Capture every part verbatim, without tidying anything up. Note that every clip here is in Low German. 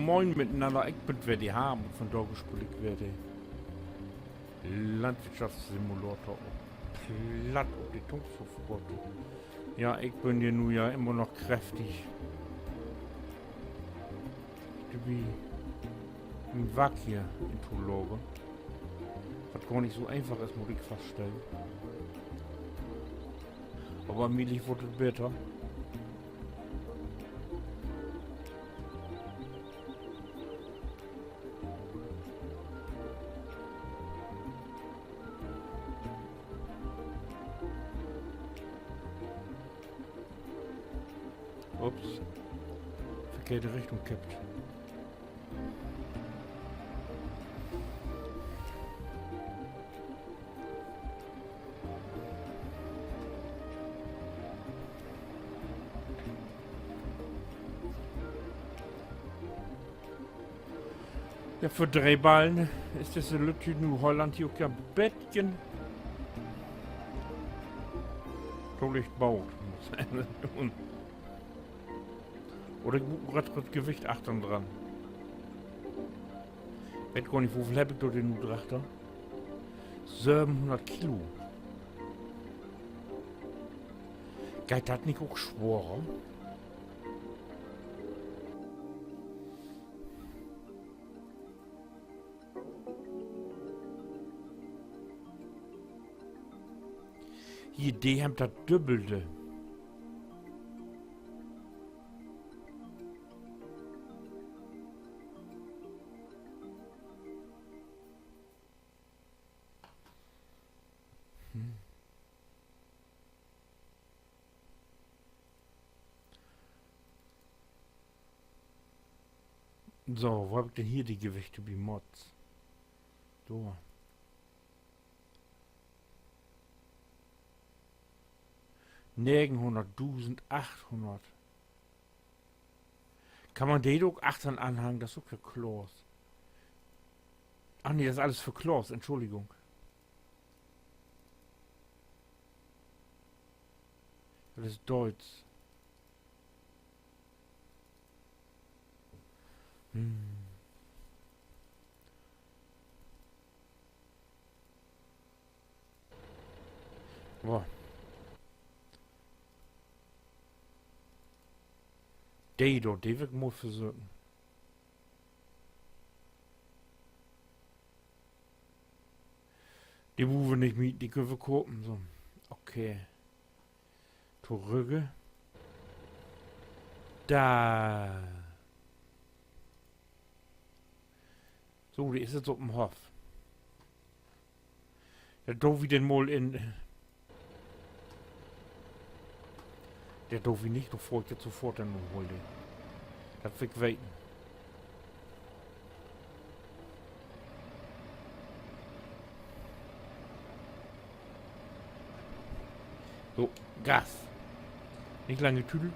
Moin mitenanner, ik bün weer de Harm un vundaag speel ik weer de Landwirtschaftssimulator op Platt op de Tungshoffkort. Ja, ik bün hier nu ja immer noch kräftig dorbi, mien Wark hier intolagen. Wat gor nich so eenfach is, mutt ik faststellen. Aver allmählich word dat beter. Ups. Verkehrte Richtung kippt. Ja, för dree Ballen is disse lütte New Holland hier ok ja en beten to licht boot. Oder ik bruuk en grötteret Gewicht achtern dran. Weet gor nich, woveel heff ik dor denn nu drachter? Sövenhunnert Kilo. Geiht dat nich ok sworer? Hier, de hebbt dat Dübbelde. So, wo heff ik denn hier de Gewichte bi Mods? Dor. Negenhunnert, dusend, achthunnert. Kann man de ok achtern anhangen? Dat is ok för Klaas. Ach nee, dat is allens för Klaas, Entschuldigung. Dat is Duits. Hm. Boah. De dor, de will ik mal versöken. De bruukt wi nich mehr, de köönt wi kopen, so. Okay. Torügge. Dor. So, de is nu op den Hoff. Dor doot wi den mal in. Dor doot wi nich, dor fohr ik nu sofort den umholen. Dat will ik weten. So, Gas. Nich lang tüdeln.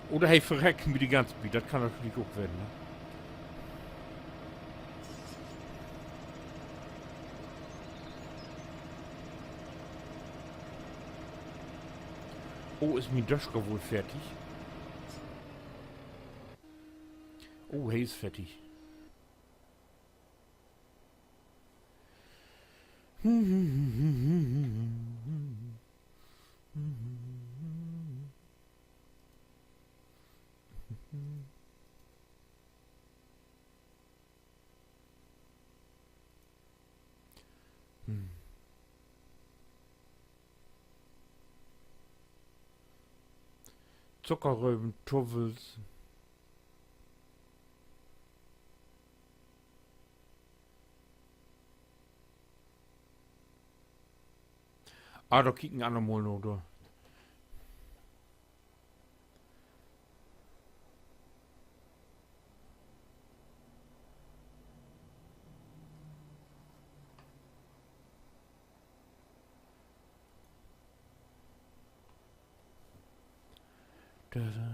Oder he verreckt mi de ganze Biet. Dat kann natürlich ok ween, ne? Oh, is mien Döscher woll fertig? Oh, he is fertig. Hm. Zuckerröven, Tuffels. Ah, dor kiek ik en anner Mal na, dor. Tada.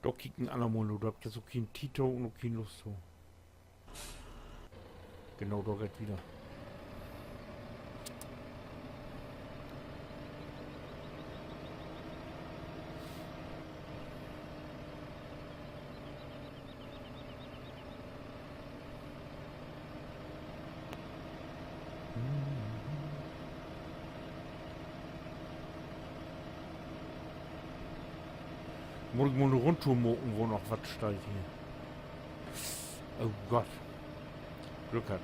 Dor kiek ik en anner Mal na, dor heff ik so keen Tiet to un ok keen Lust to. Genau, dor geiht dat wieder. Mutt ik mal 'ne Rundtour maken, wo noch wat steiht hier. Oh Gott. Glück hatt.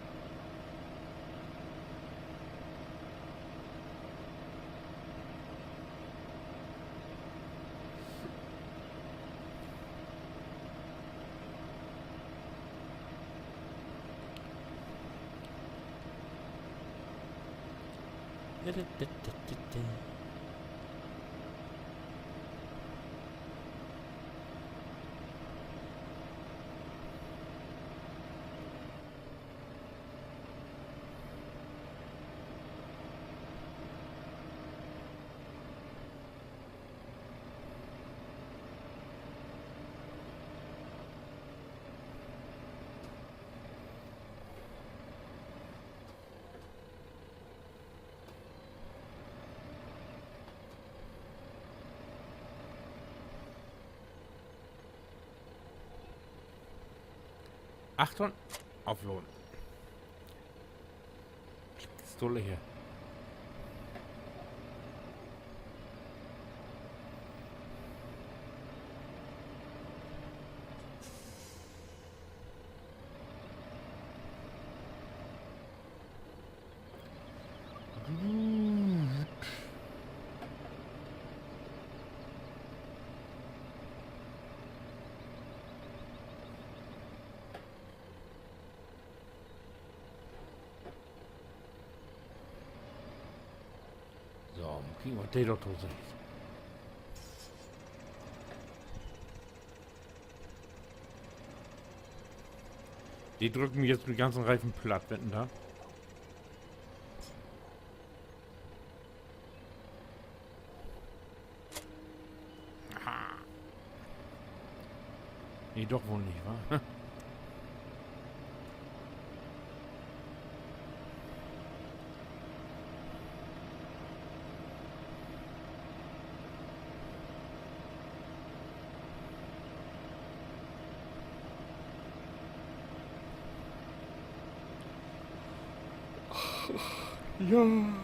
Achtung, afladen. Pistole her. So, mal kieken, wat de dor to seggt. De drückt mi jetzt de ganzen Reifen platt, wetten dat? Nee, doch wohl nich, wa? Ja. Ähm.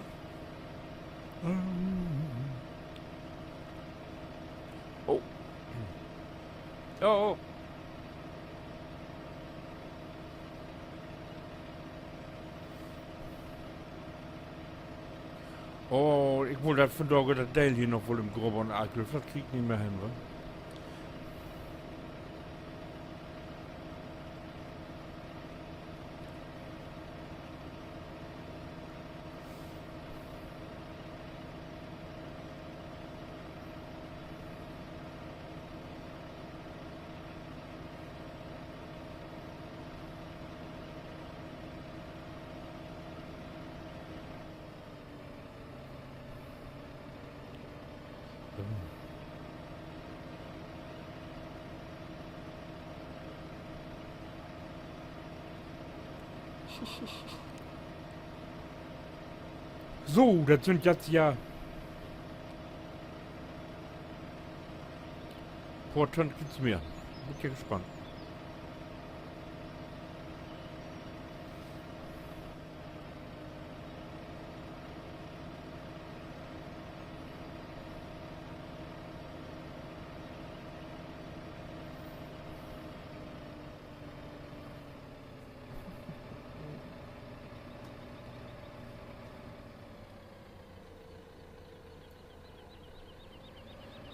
Oh. Ja. Oh, ik wull dat vandaag dat Deel hier noch woll in Grubber un Arklööv, dat krieg ik nich mehr hen, wa? So, dat sünd jetzt ja poor Tönn gifft dat mehr. Bün ik ja gespannt.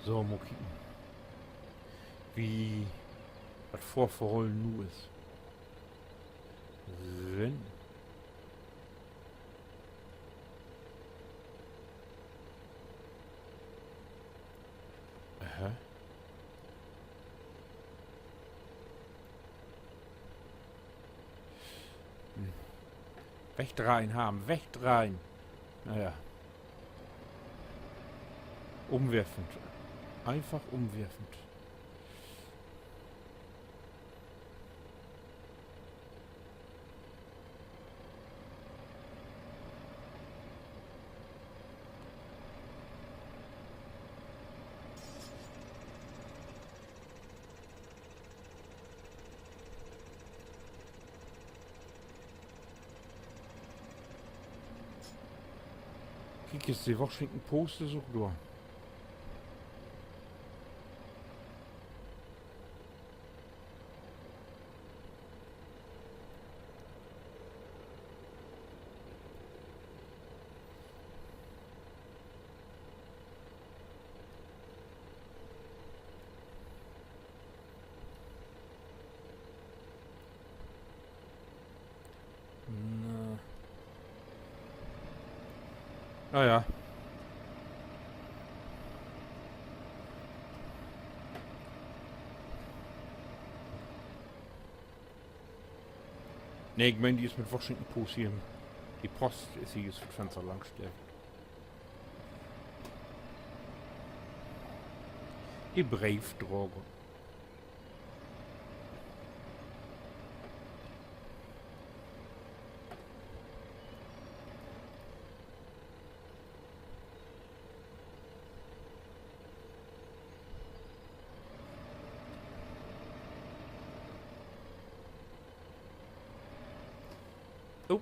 So, mal kieken, wo dat Fohrverhollen nu is. Rin. Aha. Hm. Wegdreihen, Harm, wegdreihen. Na ja. Umwerfend. Einfach umwerfend. Kiek, is de Washington Post is ok dor. Na. Ah ja. Nee, ik meen, de is mit Washington Post hier. De Post is hier jüst vör't Fenster langs stellt. De Breefdrager. Oh.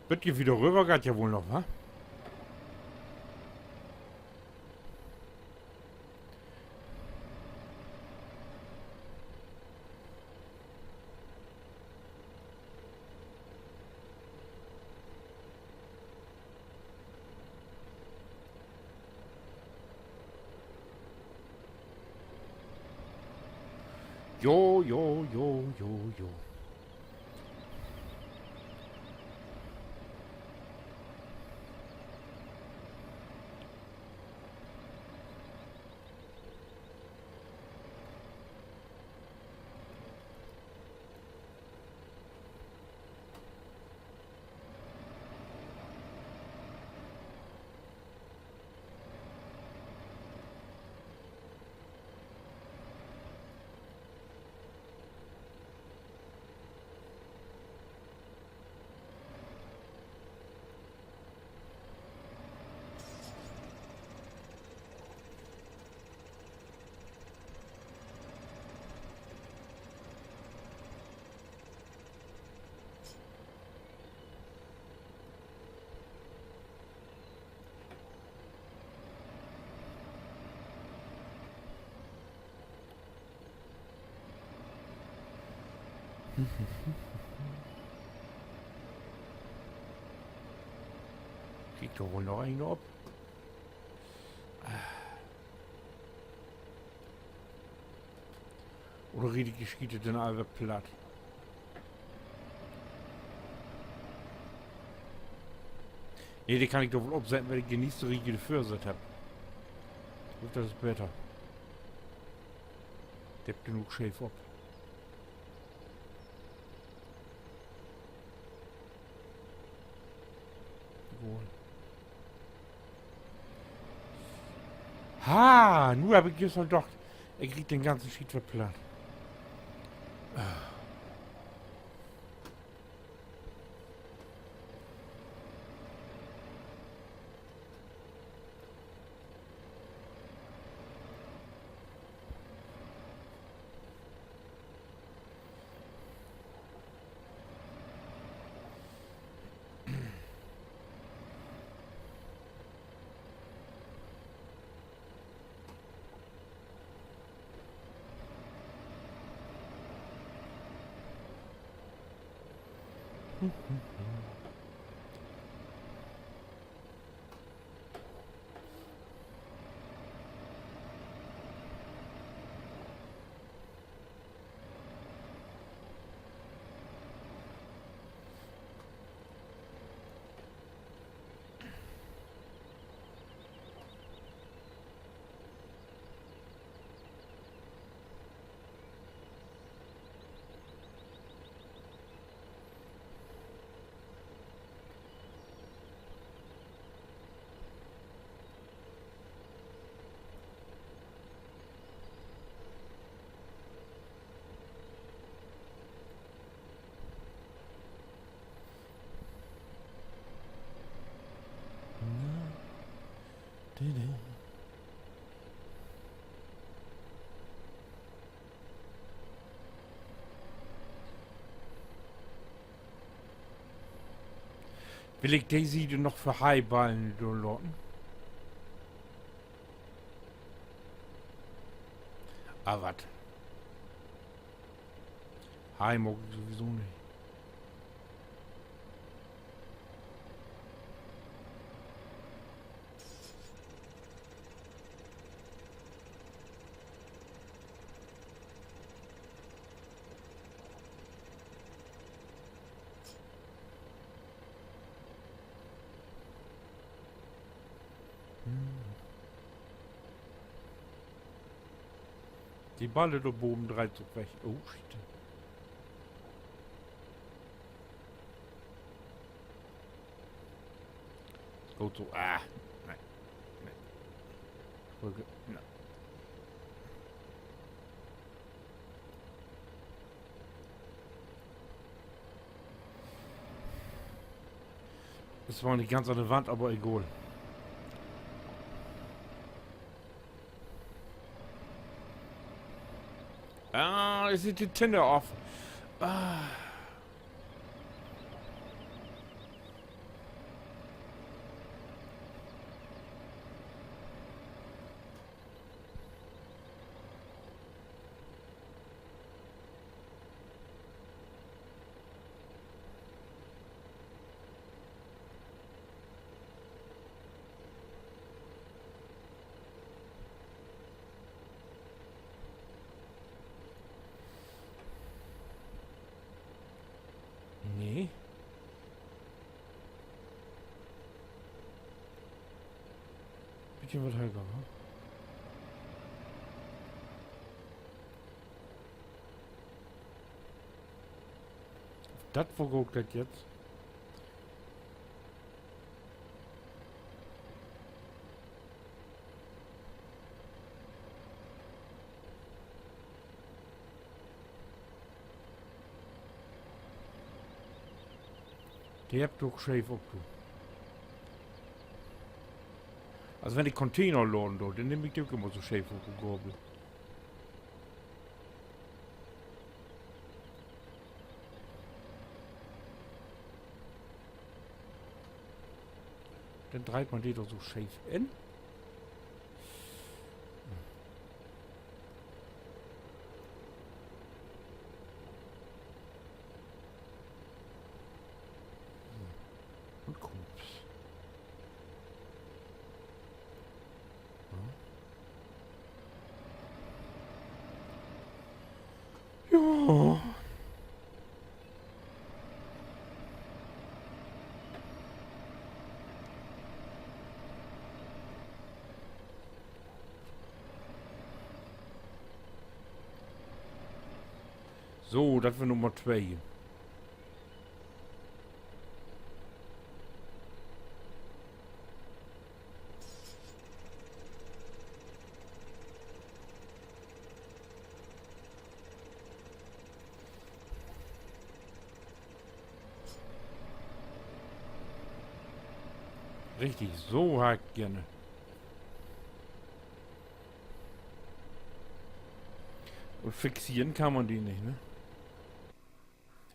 Beten wieder röver geiht ja woll noch, wa? Jo, jo, jo, jo, jo. Kiek, dor woll noch een op. Oder riet ik de Schiet denn all weer platt? Nee, de kann ik doch woll opsetten, wenn ik de nächste Riege dor vörsett hebb. Ik glööv, dat is beter. De hebbt genoog scheef op. Jawoll. Ha, nu hebb ik jüst al dacht, ik riet den ganzen Schiet weer platt. Will ik de Siede noch för Haiballen dor laten? Ah, wat? Hai maak ik sowieso nich. De Balle dor boven dreiht sik weg. Oh, Schiet. Is goot so. Ah, nee. Nee. Drück, na. Is woll nich ganz an de Wand, aver egal. Ah, is de Tinte af. Ah. Nee. Bietje wat höger, wa? Dat vergaht dat jetzt. De hebbt ok scheef op, du. Also, wenn ik Container laden do, denn nehm ik de ok immer so scheef op de Gabel. Denn dreiht man de doch so scheef in. Un Krups. Ja. So, dat weer Nummer twee. Richtig, so harr ik geern. Un fixeren kann man de nich, ne?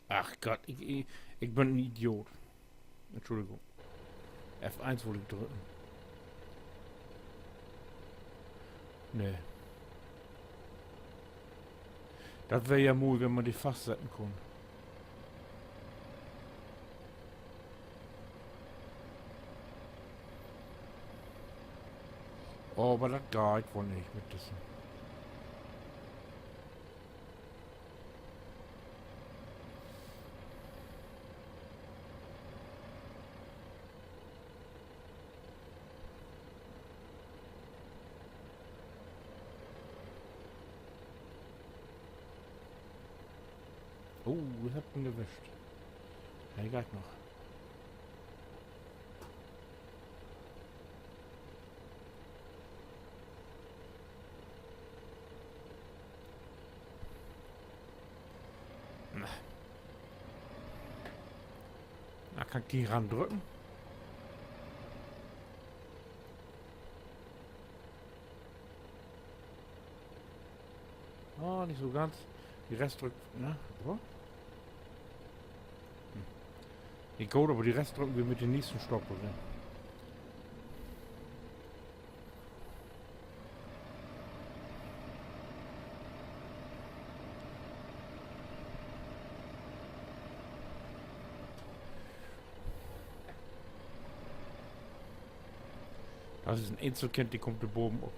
Ach Gott, ik, ik, ik bün en Idiot. Entschuldigung. F eens wull ik drücken. Nee. Dat weer ja mooi, wenn man de fastsetten kunn. Aver dat geiht woll nich mit dissen. Oh, ik hebb en erwischt. He geiht noch. Na, kann ik de randrücken? Ah, nich so ganz. De Rest drückt, ne? So. Hm. Ik glööv, aver de Rest drücken wi mit den nächsten Stock rin. Dat is en Eenzelkind, de kummt dor baven op.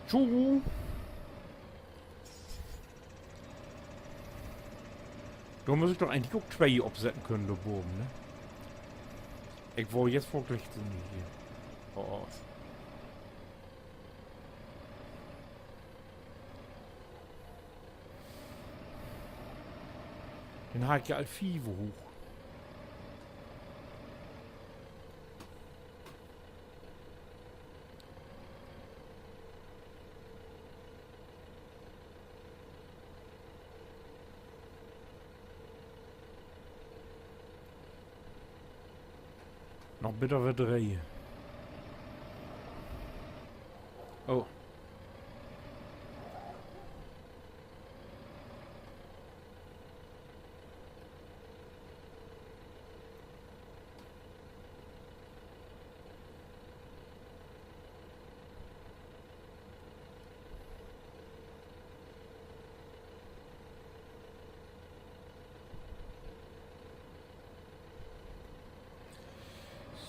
Tju. Dor müss ik doch egentlich ok twee opsetten könen dor baven, ne? Ik wull jetzt würklich so nich hier. Oh. Denn harr ik ja al fief hooch. Noch bitter weer dree. Oh.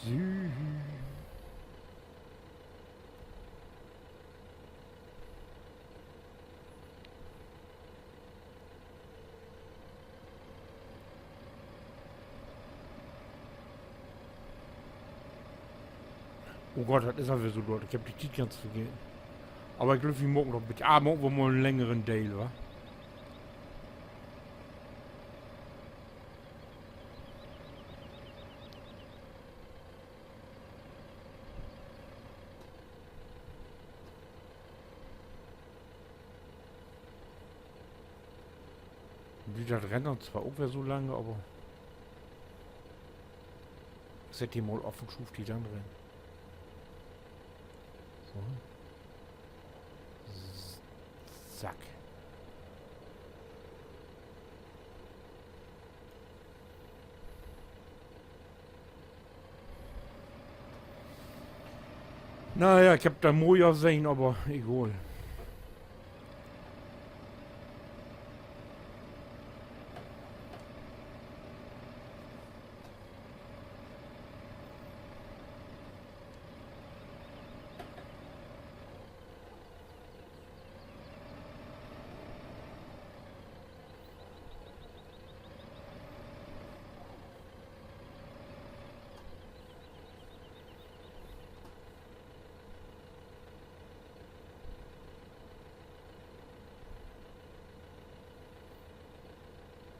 So. Oh Gott, dat is al weer so laat. Ik heff de Tiet ganz vergeten. Aver ik glööv, wi maakt noch en beten, ah, maakt wi mal en längeren Deel, wa? Duert dat Rennen zwar ok weer so lang, aver ik sett de mal af un schuuv de denn rin. So. Zack. Na ja, ik heff dat moier sehn, aver egal.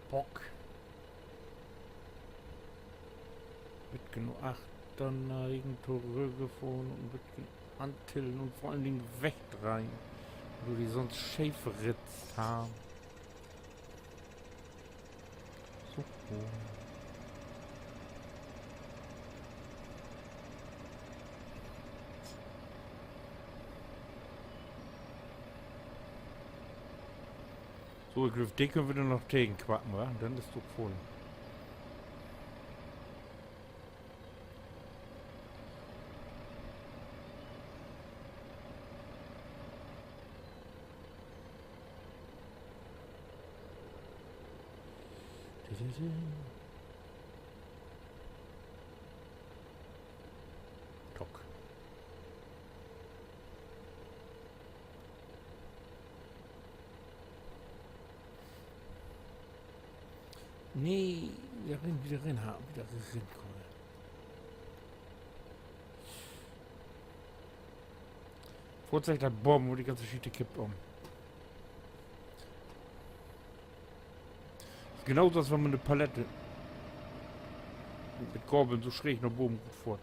Bock. Beten achterneigen, torüggfohren un beten antillen un vör allen Dingen wegdreihn, wo du di sünst scheef ritzt harrn. So. So, ik glööv, de köönt wi denn noch tegenquacken, wa? Denn is dat vull. Nee, wieder rin, wieder rin, ha, wieder rin, Kolle. Foorts segg ik dat Boom, wo de ganze Schiet kippt üm. Is genauso, as wenn man 'ne Palette mit Kabeln so schräg na boven fohrt.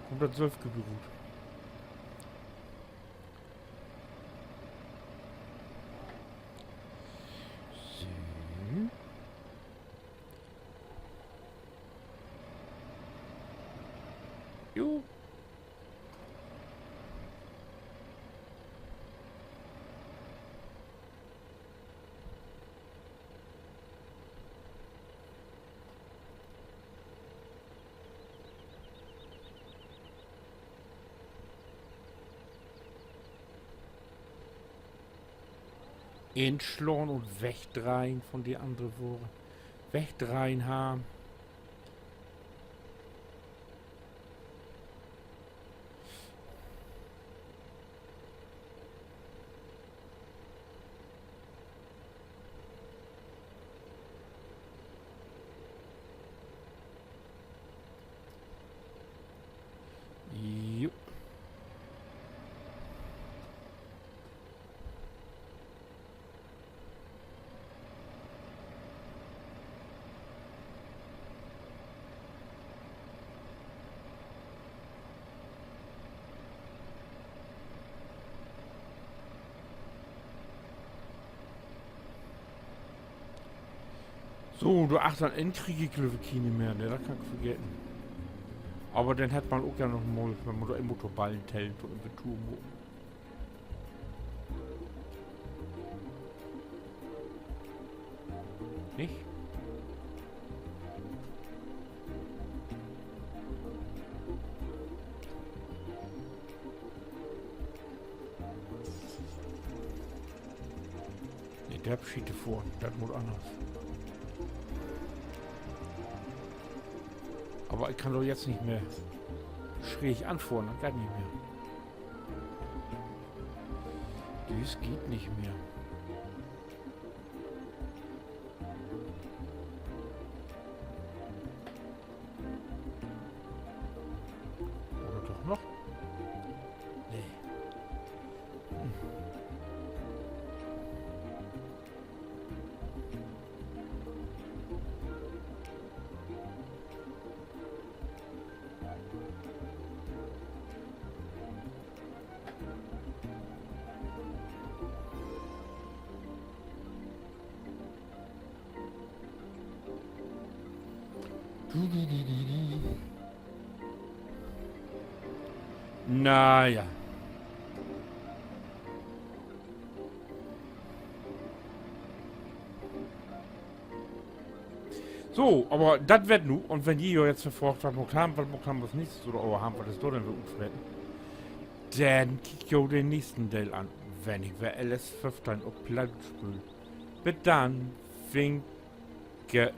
Kummt dat sülvst gebuut. So. Jo. Inslahn un wegdreihen von de annere Wohr. Wegdreihen harrn. Jo. So, dor achtern in krieg ik, glööv ik, keen mehr, ne? Dat kann ik vergeten. Aver denn hett man ok ja noch mal, wenn man dor eenmal to Ballen tellt, to Inventur maken. Nich? Nee, de hebbt Schiet fohren. Dat mutt anners. Aver ik kann doch jetzt nich mehr schräg anfohren. Dat geiht nich mehr. Düs geiht nich mehr. Oder doch noch? Nee. Na ja. So, aver dat weer 't nu. Un wenn ji jo jetzt fraagt, wat maakt wi, wat maakt wi as nächstes oder överhaupt, wat is dor denn weer utfreten, denn kiekt jo den nächsten Deel an, wenn ik weer L S föffteihn op Platt speel. Bit dann, winke.